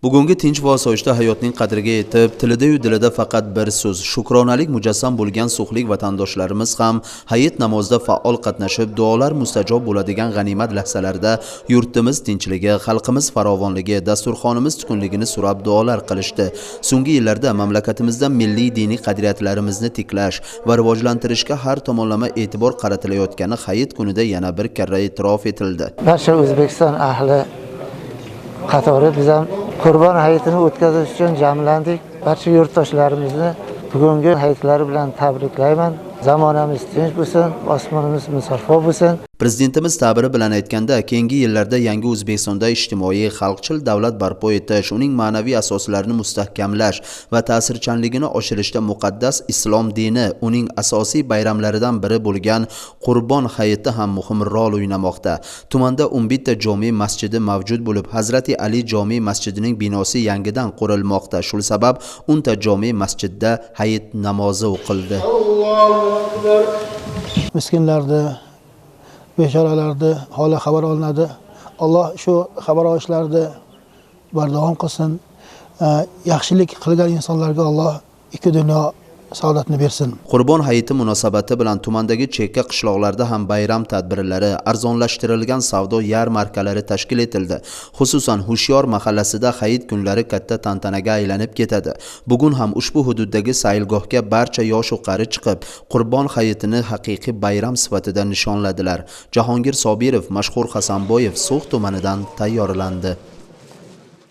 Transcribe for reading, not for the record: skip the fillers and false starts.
Bugungi tinch va osoyishta hayotning qadriga yetib, tilida-yu dilida faqat bir so'z, shukronalik mujassam bo'lgan so'xlik vatandoshlarimiz ham hayit namozida faol qatnashib, duolar mustajob bo'ladigan g'animat lahzalarda yurtimiz tinchligi, xalqimiz farovonligi, dasturxonimiz tukunligini so'rab duolar qilishdi. So'nggi yillarda mamlakatimizda milliy diniy qadriyatlarimizni tiklash va rivojlantirishga har tomonlama e'tibor qaratilayotgani hayit kunida yana bir karra e'tirof etildi. Barcha O'zbekiston ahli qatori biz ham Qurbon hayitini o'tkazish uchun jamlandik. Barcha yurtdoshlarimizni bugungi hayitlari bilan tabriklayman. Zamonamiz tinch bo'lsin, osmonimiz musaffo bo'lsin. Prezidentimiz ta'biri bilan aytganda, keyingi yillarda yangi O'zbekistonda ijtimoiy, xalqchil davlat barpo etish, uning ma'naviy asoslarini mustahkamlash va ta'sirchanligini oshirishda muqaddas islom dini, uning asosiy bayramlaridan biri bo'lgan Qurbon hayiti ham muhim rol o'ynamoqda. Tumanda 11 ta jome masjidi mavjud bo'lib, Hazrati Ali jome masjidining binosi yangidan qurilmoqda. Shu sabab 10 ta jome masjidda hayit namozi o'qildi. Miskinlarni, beshoralarni holi xabar olinadi. Alloh shu xabar olishlarni bardavom qilsin. Yaxshilik qilgan insonlarga Alloh ikki dunyo saodatni bersin. Qurbon hayiti munosabati bilan tumandagi chekka qishloqlarda ham bayram tadbirlari, arzonlashtirilgan savdo yarmarkalari tashkil etildi. Xususan, Hushyor mahallasida hayit kunlari katta tantanaga aylanib ketadi. Bugun ham ushbu hududdagi saylgohga barcha yosh u qari chiqib, Qurbon hayitini haqiqiy bayram sifatida nishonladilar. Jahongir Sobirov, Mashhur Hasanboyev, So'x tumanidan tayyorlandi.